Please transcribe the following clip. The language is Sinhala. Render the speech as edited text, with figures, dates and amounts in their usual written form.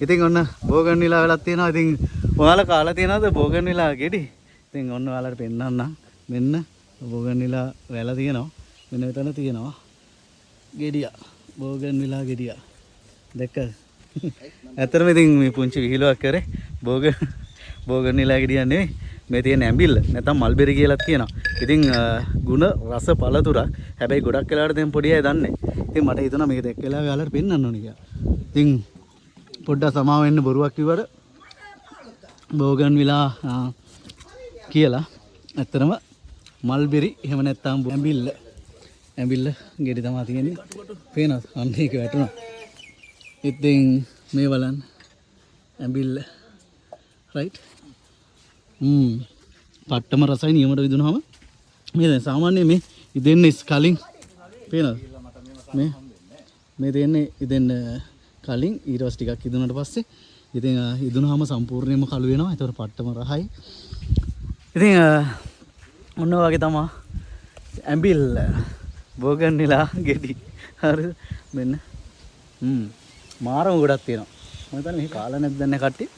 ඉතින් ඔන්න බෝගන්විලා වෙලක් තියෙනවා. ඉතින් ඔයාලා කාලා තියෙනවද බෝගන්විලා ගෙඩි? ඉතින් ඔන්න ඔයාලට පෙන්නන්නම්. මෙන්න බෝගන්විලා වැල තියෙනවා. මෙන්න මෙතන තියෙනවා ගෙඩිය. බෝගන්විලා ගෙඩිය. දැක්කද? ඇත්තටම ඉතින් මේ පුංචි විහිළුවක් කරේ. බෝගන්විලා ගෙඩිය නෙවෙයි. මේ තියෙන ඇඹිල්ල නැත්නම් මල්බෙරි කියලාත් කියනවා. ඉතින් ගුණ රස පළතුරක්. හැබැයි ගොඩක් වෙලාවට දැන් පොඩි අය දන්නේ. ඉතින් මට හිතුණා මේක දැක්ක වෙලාවේ ඔයාලට පෙන්වන්න ඕනේ කියලා. ඉතින් පොඩ්ඩක් සමාව වෙන්න බොරුවක් කිව්වට බෝගන්විලා කියලා ඇත්තටම මල්බෙරි එහෙම නැත්නම් ඇඹිල්ල ඇඹිල්ල ගෙඩි තමයි තියෙන්නේ. පේනවද? අන්න ඒක වැටුණා. ඉතින් මේ බලන්න ඇඹිල්ල. රයිට්. පට්ටම රසයි නියමට විදුනහම. මේ දැන් සාමාන්‍යයෙන් මේ ඉදෙන්න කලින් පේනවද? මේ මේ තියෙන්නේ ඉදෙන්න කලින් ඊට පස්සේ ටිකක් ඉදුණාට පස්සේ ඉතින් ඉදුණාම සම්පූර්ණයෙන්ම කළු වෙනවා. ඒතකොට පට්ටම රහයි. ඉතින් ඔන්න ඔය වගේ තමා ඇඹිල්ල බෝගන්විලා ගෙඩි. හරිද? මෙන්න. මාරම ගොඩක් තියෙනවා. මම හිතන්නේ මෙහි කාලා නැද්ද දන්නේ කට්ටිය.